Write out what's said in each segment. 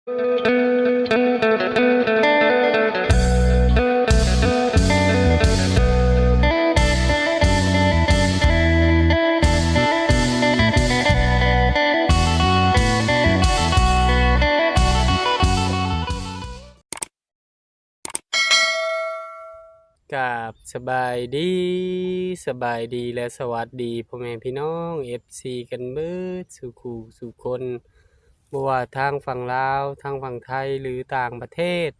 ກາບສະບາຍດີ, ສະບາຍດີ ແລະ ສະຫວັດດີພໍ່ແມ່ພີ່ນ້ອງ ເອັຟຊີ ກັນເບິດສູ່ຄູ່ສູ່ຄົນ, ບໍ່ວ່າທາງຝັ່ງລາວ, ທາງຝັ່ງໄທ ຫຼື ຕ່າງປະເທດ.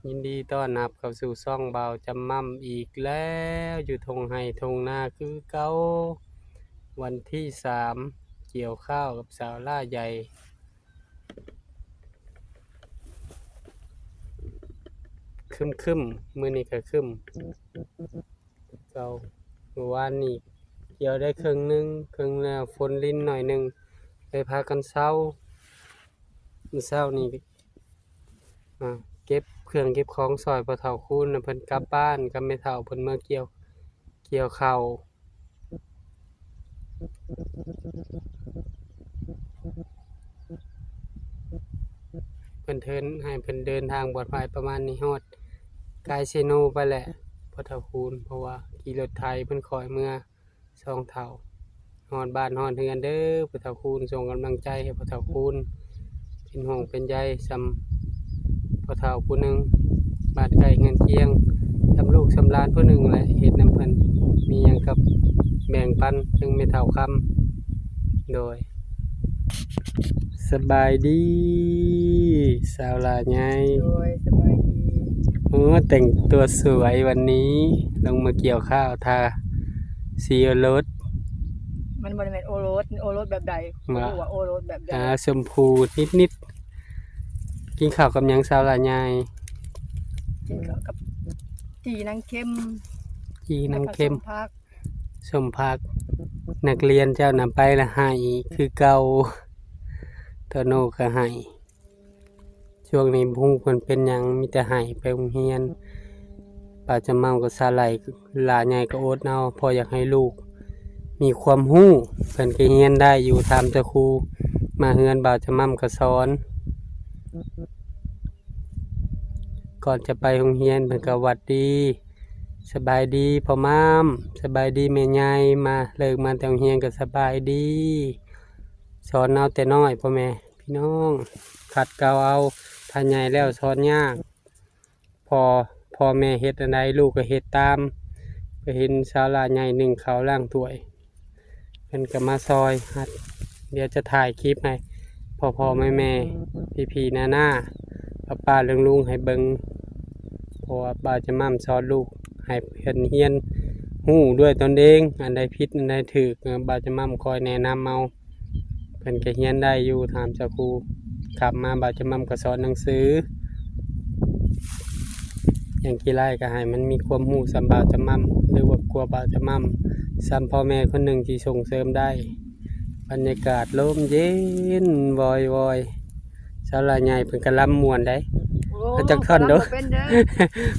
ຍິນດີຕ້ອນຮັບເຂົ້າສູ່ຊ່ອງບ່າວຈຳໝ່ຳອີກແລ້ວ, ຢູ່ທົ່ງໄຮ່ທົ່ງນາຄືເກົ່າ. ວັນທີສາມ ກ່ຽວຂ້າວກັບສາວຫຼ້າໃຫຍ່. ຄຶ້ມໆ ມື້ນີ້ກໍຄຶ້ມເກົ່າ. ມື້ວານນີ້ກ່ຽວໄດ້ເຄິ່ງໜຶ່ງ, ເຄິ່ງແລ້ວຝົນລິນໜ້ອຍໜຶ່ງ, ໄດ້ພາກັນເຊົາ. ມື້ເຊົ້ານີ້ ອ່າ ເກັບເຄື່ອງເກັບຂອງຊ່ອຍພໍ່ເຖົ້າຄູນ, ເພິ່ນກັບບ້ານກັບແມ່ເຖົ້າ, ເພິ່ນເມືອກ່ຽວ, ກ່ຽວເຂົ້າ. ເພິ່ນເທີນໃຫ້ເພິ່ນເດີນທາງປອດໄພປະມານນີ້ ຮອດກາຍເຊໂນໄປແຫຼະ ພໍ່ເຖົ້າຄູນ, ເພາະວ່າຂີ່ລົດໄຖເພິ່ນຂ້ອຍເມືອສອງເຖົ້າ. ຮອດບ້ານຮອດເຮືອນເດີ ພໍ່ເຖົ້າຄູນ, ສົ່ງກຳລັງໃຈໃຫ້ພໍ່ເຖົ້າຄູນ, ເປັນຫ່ວງເປັນໃຍສ່ຳພໍ່ເຖົ້າຜູ້ໜຶ່ງ, ບ້ານໃກ້ເຮືອນຄຽງ, ສ່ຳລູກສ່ຳຫຼານຜູ້ໜຶ່ງແຫຼະ, ເຮັດນຳເພິ່ນ, ມີຫຍັງກໍແບ່ງປັນ ເຖິງແມ່ເຖົ້າຄຳ. ໂດຍ ສະບາຍດີ ສາວຫຼ້າໃຫຍ່. ໂດຍ ສະບາຍດີ. ໂອ້ ແຕ່ງຕົວສວຍວັນນີ້, ລົງມາກ່ຽວຂ້າວ ທາສີໂອລົດ. ມັນບໍ່ໄດ້ແມ່ນໂອລົດ, ໂອລົດແບບໃດ? ວ່າ ບໍ່ຮູ້ວ່າໂອລົດແບບໃດ. ອ່າ ຊົມພູນິດໆ. ກິນເຂົ້າກັບຫຍັງ ສາວຫຼ້າໃຫຍ່? ກິນເຂົ້າກັບຈີ່ນາງເຄັມ, ຈີ່ນາງເຄັມ, ແລ້ວກໍສົ້ມຜັກ. ສົ້ມຜັກ. ນັກຮຽນເຈົ້ານະໄປລະໄຫ້ຄືເກົ່າ, ໂຕໂນກໍໄຫ້. ຊ່ວງນີ້ບໍ່ຮູ້ເພິ່ນເປັນຫຍັງ, ມີແຕ່ໄຫ້ໄປໂຮງຮຽນ. ບ່າວຈຳໝ່ຳກັບສາວຫຼ້າໃຫຍ່ກໍອົດເອົາ, ເພາະຢາກໃຫ້ລູກມີຄວາມຮູ້, ເພິ່ນກໍຮຽນໄດ້ຢູ່, ຖາມແຕ່ຄູ. ມາເຮືອນບ່າວຈຳໝ່ຳກໍສອນ. ກ່ອນຈະໄປໂຮງຮຽນ ເພິ່ນກໍຫວັດດີ, ສະບາຍດີພໍ່ໝ່ຳ, ສະບາຍດີແມ່ໃຫຍ່, ມາ ເລີກມາແຕ່ໂຮງຮຽນກໍສະບາຍດີ. ສອນເອົາແຕ່ນ້ອຍ ພໍ່ແມ່ພີ່ນ້ອງ, ຂັດເກົາເອົາ, ຖ້າໃຫຍ່ແລ້ວສອນຍາກ. ພໍ່ ພໍ່ແມ່ເຮັດອັນໃດ ລູກກໍເຮັດຕາມ. ໄປເຫັນສາວຫຼ້າໃຫຍ່ໜຶ້ງເຂົ້າລ້າງຖ້ວຍ, ເພິ່ນກໍມາຊ່ອຍຮັດ. ດຽວຈະຖ່າຍຄລິບໃຫ້ພໍ່ໆແມ່ໆ ພີ່ໆນ້າໆ ປ້າໆລຸງໆໃຫ້ເບິ່ງ, ເພາະວ່າບ່າວຈຳໝ່ຳສອນລູກໃຫ້ເພິ່ນຮຽນຮູ້ດ້ວຍຕົນເອງ, ອັນໃດຜິດອັນໃດຖືກ ບ່າວຈຳໝ່ຳຄອຍແນະນຳເອົາ. ເພິ່ນກໍຮຽນໄດ້ຢູ່ ຖາມເຈົ້າຄູ. ກັບມາບ່າວຈຳໝ່ຳກໍສອນໜັງສື. ຢ່າງຂີ້ຮ້າຍກໍໃຫ້ມັນມີຄວາມຮູ້ສ່ຳບ່າວຈຳໝ່ຳ ຫຼືວ່າກວ່າບ່າວຈຳໝ່ຳ, ສ່ຳພໍ່ແມ່ຄົນໜຶ່ງທີ່ສົ່ງເສີມໄດ້. ບັນຍາກາດລົມເຢັນວອຍໆ. ສາວຫຼ້າໃຫຍ່ເພິ່ນກໍລຳມ່ວນໃດ໋. ໂອ້ ເພິ່ນຈັກທ່ອນໂດ. ລຳບໍ່ເປັນເດີ.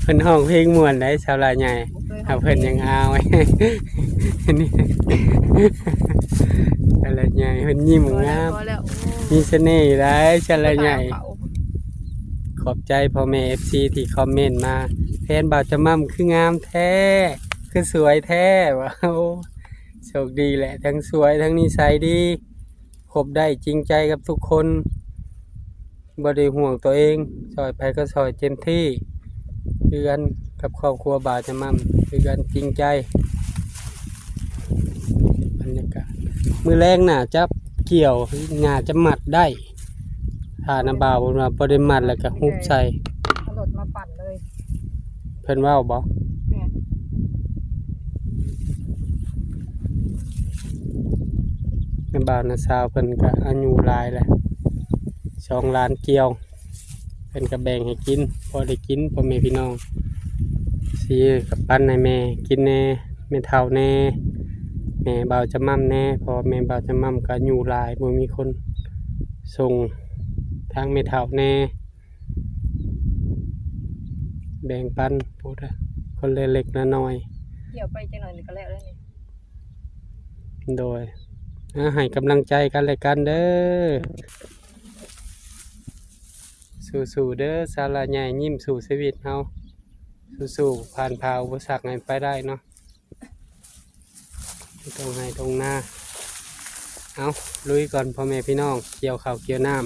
ເພິ່ນຮ້ອງເພງມ່ວນໃດ໋ ສາວຫຼ້າໃຫຍ່. ບໍ່ເຄີຍຮ້ອງ ເພິ່ນຍັງອາຍ. ສາວຫຼ້າໃຫຍ່ເພິ່ນຍິ້ມງາມ. ພໍແລ້ວ ພໍແລ້ວ. ໂອ້ ມີສະເໜ່ໄດ໋ ສາວຫຼ້າໃຫຍ່. ຂອບໃຈພໍ່ແມ່ເອັຟຊີທີ່ຄອມເມັນມາ, ແຟນບ່າວຈຳໝ່ຳຄືງາມແທ້ ຄືສວຍແທ້ ວ່າ. ໂອ້ ໂຊກດີແຫຼະ, ທັງສວຍ ທັງນິໄສດີ, ຄົບໄດ້, ຈິງໃຈກັບທຸກຄົນ, ບໍ່ໄດ້ຫ່ວງຕົວເອງ, ຊ່ອຍໃຜກໍຊ່ອຍເຕັມທີ່. ຄືກັນກັບຄອບຄົວບ່າວຈຳໝ່ຳ ຄືກັນ, ຈິງໃຈ. ບັນຍາກາດ ມື້ແລງໜ້າຈະກ່ຽວ, ໜ້າຈະມັດໄດ້. ຖ້ານຳບ່າວເພິ່ນວ່າບໍ່ໄດ້ມັດ ແລ້ວກໍຫຸບໃສ່. ເອົາລົດມາປັ່ນເລີຍ. ເພິ່ນເວົ້າບໍ່? ແມ່ນ. ນ້າບ່າວນ້າສາວເພິ່ນກໍອາຍຸຫຼາຍແລ້ວ, ສອງຫຼານກ່ຽວ, ເພິ່ນກໍແບ່ງໃຫ້ກິນ, ພໍໄດ້ກິນ ພໍ່ແມ່ພີ່ນ້ອງ. ຊິກໍປັນໃຫ້ແມ່ກິນແດ່, ແມ່ເຖົ້າແດ່, ແມ່ບ່າວຈຳໝ່ຳແດ່, ເພາະວ່າແມ່ບ່າວຈຳໝ່ຳກໍອາຍຸຫຼາຍ, ບໍ່ມີຄົນສົ່ງ, ທາງແມ່ເຖົ້າແດ່. ແບ່ງປັນ ຄົນລະເລັກລະນ້ອຍ. ກ່ຽວໄປຈັກໜ້ອຍໜຶ່ງກໍແລ້ວແລ້ວນີ້. ໂດຍ ອາ ໃຫ້ກຳລັງໃຈກັນແລະກັນເດີ. ສູ້ໆເດີສາວຫຼ້າໃຫຍ່ ຍິ້ມສູ້ຊີວິດເຮົາ ສູ້ໆ ຜ່ານຜ່າອຸປະສັກໃຫ້ໄປໄດ້ເນາະ. ທົ່ງໄຮ່ທົ່ງນາ ເອົາ ລຸຍກ່ອນພໍ່ແມ່ພີ່ນ້ອງ ກ່ຽວເຂົ້າກ່ຽວນ້ຳ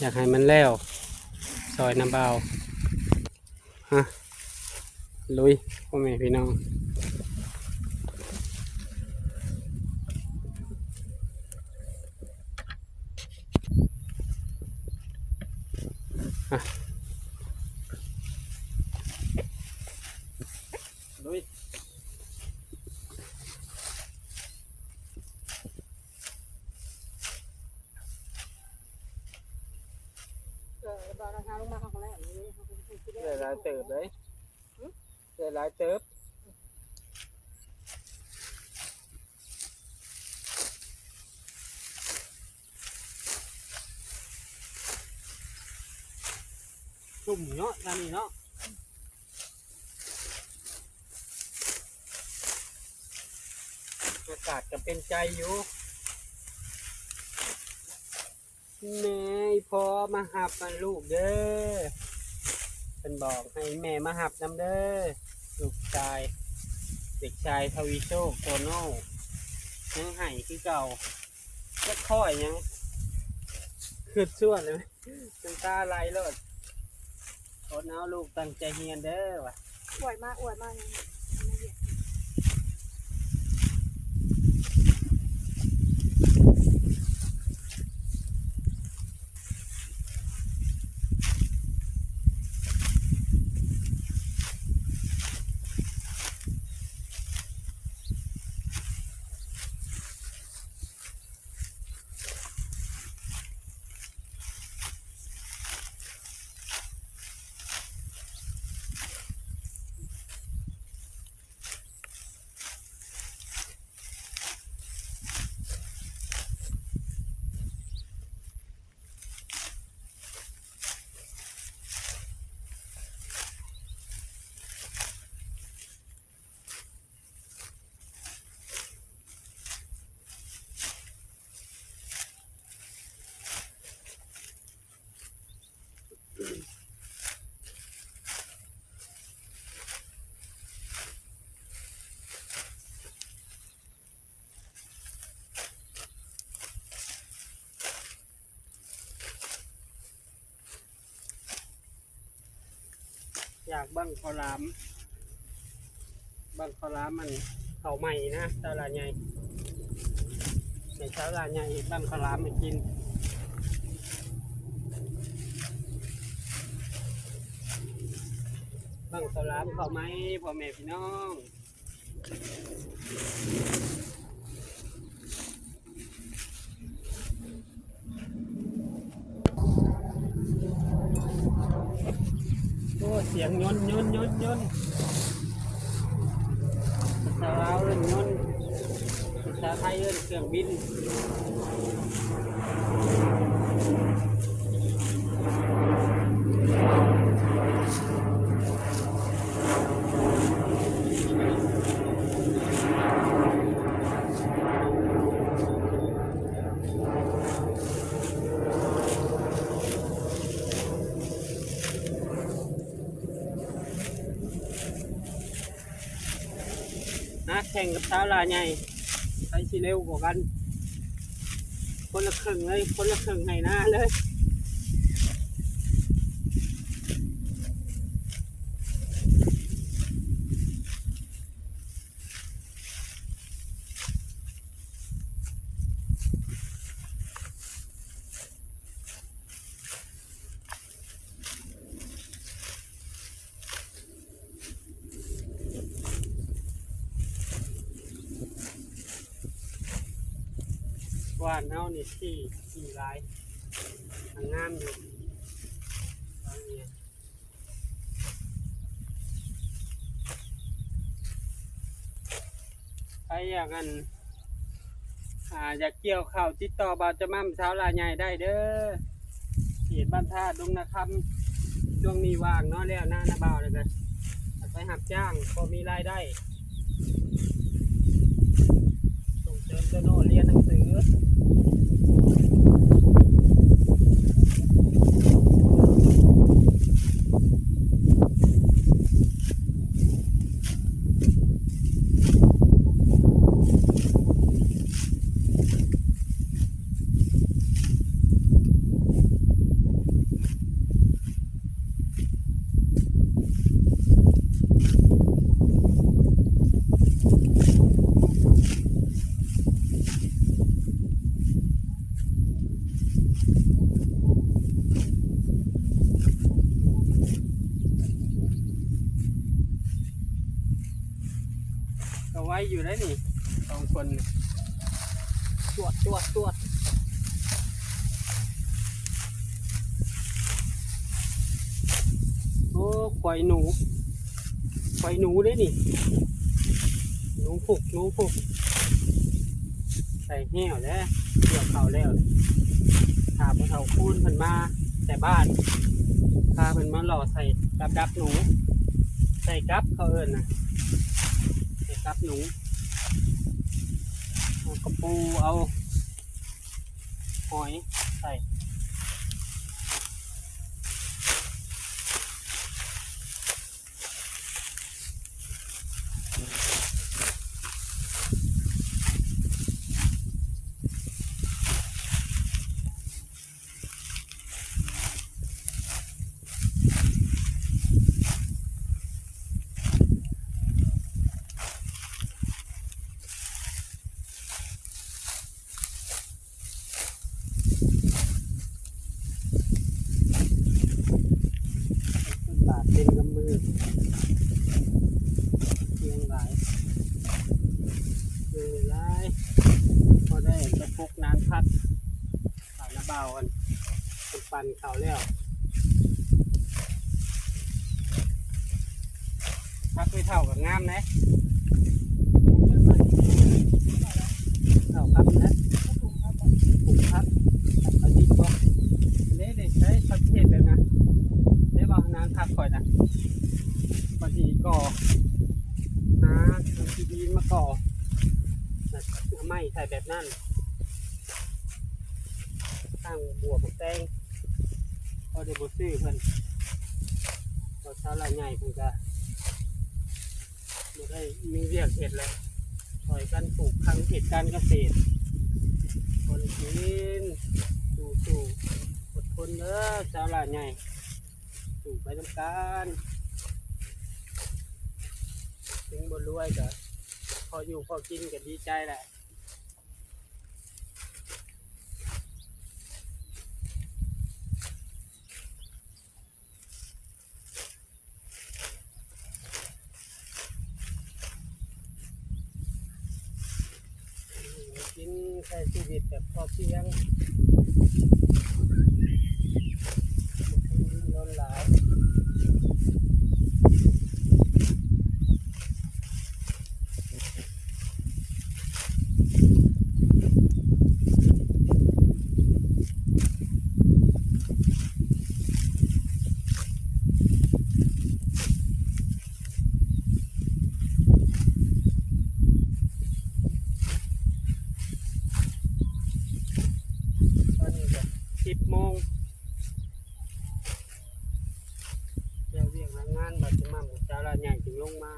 ຢາກໃຫ້ມັນແລ້ວ ຊ່ອຍນ້ຳບ່າວ ຮະ ລຸຍພໍ່ແມ່ພີ່ນ້ອງ. ລຸຍ ເອີ ບໍ່ລະ ເຮົາລົງມາເຮົາກໍແລ້ວ ໄດ້ຫຼາຍເຕີບເດ້ ຫຶ ໄດ້ຫຼາຍເຕີບ. ຊຸ່ມເນາະ ທາງນີ້ເນາະ ອາກາດກໍເປັນໃຈຢູ່. ແມ່ ອີ່ພໍ່ມາຮັບອັນລູກເດີ ເພິ່ນບອກໃຫ້ແມ່ມາຮັບນຳເດີ ລູກຊາຍ ເດັກຊາຍທະວີໂຊກ ໂຕໂນ້ ຍັງໄຫ້ຄືເກົ່າ ຈັກຂ້ອຍຫຍັງ ຄຶດຊວນເລີຍ ນ້ຳຕາໄຫຼໂລດ. ອົດເອົາລູກຕັ້ງໃຈຮຽນເດີວ່າ ອວຍມາ ອວຍມາ. ຢາກບັ້ງເຂົ້າຫຼາມ ບັ້ງເຂົ້າຫຼາມ ອັນ ເຂົ້າໃໝ່ນະ ສາວຫຼ້າໃຫຍ່ ໃຫ້ສາວຫຼ້າໃຫຍ່ເຮັດບັ້ງເຂົ້າຫຼາມໃຫ້ກິນ ບັ້ງເຂົ້າຫຼາມເຂົ້າໃໝ່ ພໍ່ແມ່ພີ່ນ້ອງ. ໂອ້ ສຽງຍົນ ຍົນ ຍົນ ຍົນ ພາສາລາວເອີ້ນຍົນ ພາສາໄທເອີ້ນເຄື່ອງບິນ. ນາແຂ່ງກັບສາວຫຼ້າໃຫຍ່ ໃຜຊິເລັວກວ່າກັນ ຄົນລະເຄິ່ງເລີຍ ຄົນລະເຄິ່ງໄຮ່ນາເລີຍ. ບ້ານເຮົານີ້ຂີ້ ຂີ້ຫຼາຍ ງາມຢູ່ ໃຜຢາກອັນ ອ່າ ຢາກກ່ຽວເຂົ້າ ຕິດຕໍ່ບ່າວຈະໝ່ຳ ສາວຫຼ້າໃຫຍ່ໄດ້ເດີ ເຂດບ້ານທາດ ດົງນາຄຳ. ຊ່ວງນີ້ວ່າງເນາະ ແລ້ວນາ ນາບ່າວ ແລ້ວກໍໄປຮັບຈ້າງ ພໍມີລາຍໄດ້ ສົ່ງເສີມໂຕໂນ້ຮຽນໜັງສື. ໄປຢູ່ໄດ໋ນີ້ ສອງຄົນ ຈວດ ຈວດ ຈວດ. ໂອ້ ຄວາຍໜູ ຄວາຍໜູເດ້ນີ້ ໜູພຸກ ໜູພຸກ. ໃສ່ແຫ້ວແລ້ວ ກ່ຽວເຂົ້າແລ້ວ ຖ້າພໍ່ເຖົ້າຄູນເພິ່ນມາແຕ່ບ້ານ ພາເພິ່ນມາຫຼໍ່ໃສ່ກັບດັກໜູ ໃສ່ກັບເຂົາເອີ້ນນະ ໃສ່ກັບໜູ ເອົາກະປູ ເອົາຫອຍໃສ່. ບາດເຕັມກຳມື ເຄື່ອງຫຼາຍ ເອີ ຫຼາຍ ພໍໄດ້ກະປຸກນານພັກ ເຂົ້ານະບ່າວ ອັນ ເພິ່ນປັ່ນເຂົ້າແລ້ວ ຜັກໄມ້ເຖົ້າກໍງາມເດ້ ເຂົ້າກັບນະ ປູກຜັກ ຜັກກະດິບບໍ່ ເດ້ ເດ້ ໃຊ້ຜັກເຂດແບບນັ້ນ ໄດ້ບໍ່ ນານຜັກຂ້ອຍນະ ພໍດີກໍຫາທີ່ດິນມາກໍ ແລ້ວເອົາໄມ້ໃສ່ແບບນັ້ນ. ທັງບົວບັກແຕງ ພໍໄດ້ບໍ່ຊື້ເພິ່ນ ເພາະຊາວລາວໃຫຍ່ເພິ່ນກະບໍ່ໄດ້ມີວຽກເຮັດແລ້ວ ຊ່ອຍກັນປູກຝັງເຮັດການກະເສດ ພໍໄດ້ກິນ ສູ້ໆ ອົດທົນເດີຊາວລາວໃຫຍ່ ສູ້ໄປນຳກັນ ເຖິງບໍ່ລວຍກະພໍຢູ່ພໍກິນກະດີໃຈແລ້ວ. ກິນ ໃຊ້ຊີວິດແບບພໍພຽງ ບໍ່ດີ້ນລົນຫຼາຍ. ຕອນນີ້ກໍສິບໂມງ ແລ້ວວຽກແລ້ວງານ ບາດຈະມາໝູ່ສາວລາວໃຫຍ່ຈຶ່ງລົງມາ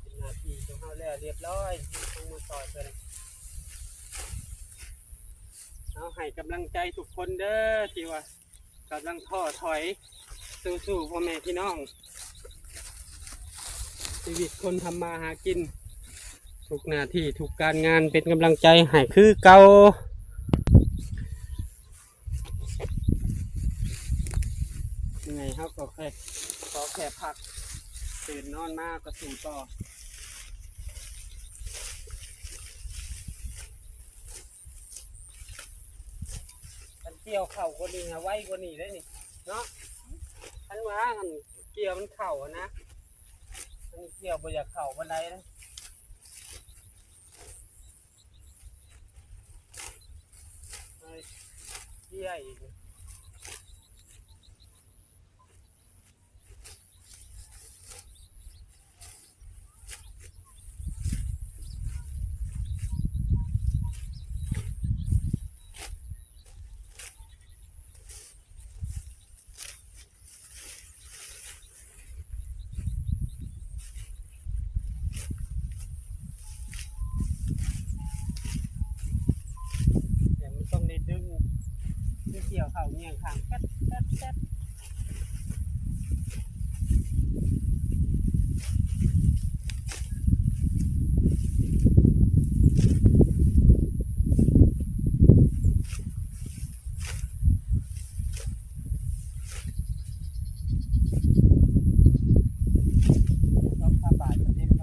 ເປັນໜ້າທີ່ຂອງເຮົາແລ້ວຮຽບຮ້ອຍ ລົງມາຊ່ອຍເພິ່ນ. ເຮົາໃຫ້ກຳລັງໃຈທຸກຄົນເດີ ທີ່ວ່າກຳລັງທໍ້ຖອຍ ສູ້ໆ ພໍ່ແມ່ພີ່ນ້ອງ ຊີວິດຄົນທຳມາຫາກິນ ທຸກໜ້າທີ່ທຸກການງານ ເປັນກຳລັງໃຈໃຫ້ຄືເກົ່າ. ເມື່ອຍເຮົາກໍແຄ່ ຂໍແຄ່ພັກ ຕື່ນນອນມາກໍສູ້ຕໍ່. ຄັນກ່ຽວເຂົ້າກວ່ານີ້ນະ ໄວກວ່ານີ້ເດ້ນີ້ເນາະ ຄັນວ່າອັນກ່ຽວມັນເຂົ້າຫັ້ນນະ ຄັນກ່ຽວບໍ່ຢາກເຂົ້າປານໃດນະ ເອີ ເຈ້ຍອີກ. ແຕ່ມັນຕ້ອງໄດ້ດຶງ ຄືກ່ຽວເຂົ້າຍ່ຽງຂ້າງແປັດໆ. ຕ້ອງຜ້າບາດເຕັມ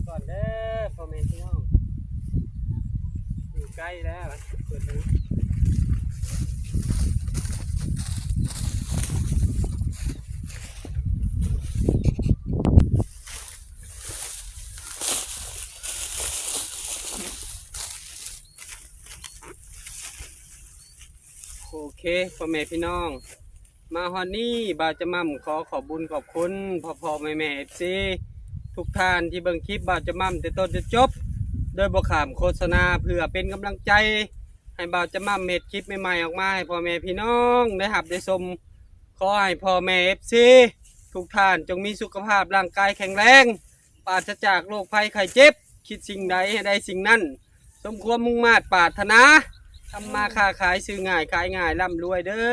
ກ່ອນເດີພໍ່ແມ່ພີ່ນ້ອງ ຢູ່ໃກ້ແລ້ວ ເປີດເບິ່ງ ໂອເຄ ພໍ່ແມ່ພີ່ນ້ອງ ມາຮອດນີ້ ບ່າວຈະໝ່ຳຂໍຂອບບຸນຂອບຄຸນພໍ່ໆແມ່ໆ ເອັຟຊີ ທຸກທ່ານທີ່ເບິ່ງຄລິບບ່າວຈະໝ່ຳແຕ່ຕົ້ນຈົນຈົບ ໂດຍບໍ່ຂ້າມໂຄສະນາ ເພື່ອເປັນກຳລັງໃຈໃຫ້ບ່າວຈະໝ່ຳເຮັດຄລິບໃໝ່ໆອອກມາໃຫ້ພໍ່ແມ່ພີ່ນ້ອງໄດ້ຮັບໄດ້ຊົມ. ຂໍໃຫ້ພໍ່ແມ່ເອັຟຊີທຸກທ່ານຈົ່ງມີສຸຂະພາບຮ່າງກາຍແຂງແຮງ ປາສະຈາກໂລກໄພໄຂ້ເຈັບ ຄິດສິ່ງໃດໃຫ້ໄດ້ສິ່ງນັ້ນ ສົມຄວາມມຸ່ງມາດປາດຖະໜາ ທຳມາຄ້າຂາຍຊື້ງ່າຍຂາຍງ່າຍ ລ່ຳລວຍເດີ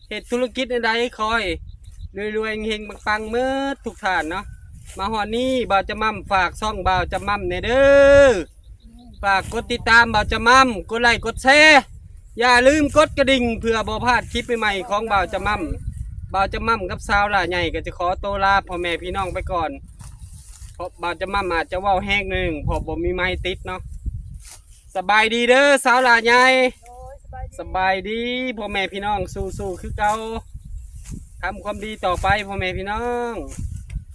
ເຮັດທຸລະກິດແນວໃດຂໍໃຫ້ລວຍໆເຮັງໆປັງໆໝົດທຸກທ່ານເນາະ. ມາຮອດນີ້ບ່າວຈະໝ່ຳຝາກຊ່ອງບ່າວຈະໝ່ຳແດ່ເດີ ຝາກກົດຕິດຕາມບ່າວຈະໝ່ຳ ກົດໄລ້ກົດແຊ ຢ່າລືມກົດກະດິ່ງ ເພື່ອບໍ່ພາດຄລິບໃໝ່ໆຂອງບ່າວຈະໝ່ຳ. ບ່າວຈະໝ່ຳກັບສາວຫຼ້າໃຫຍ່ກໍຈະຂໍໂຕລາພໍ່ແມ່ພີ່ນ້ອງໄປກ່ອນ ເພາະບ່າວຈະໝ່ຳອາດຈະເວົ້າແຮງໜ້ອຍໜຶ່ງ ເພາະບໍ່ມີໄມຕິດເນາະ. ສະບາຍດີເດີສາວຫຼ້າໃຫຍ່ ໂດຍ ສະບາຍດີ ສະບາຍດີພໍ່ແມ່ພີ່ນ້ອງ ສູ້ໆຄືເກົ່າ ທຳຄວາມດີຕໍ່ໄປພໍ່ແມ່ພີ່ນ້ອງ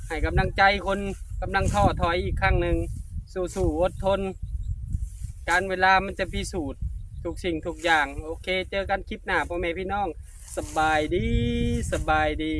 ໃຫ້ກຳລັງໃຈຄົນກຳລັງທໍ້ຖອຍອີກຄັ້ງໜຶ່ງ ສູ້ໆອົດທົນ ການເວລາມັນຈະພິສູດທຸກສິ່ງທຸກຢ່າງ. ໂອເຄ ເຈີກັນຄລິບໜ້າພໍ່ແມ່ພີ່ນ້ອງ ສະບາຍດີ ສະບາຍດີ.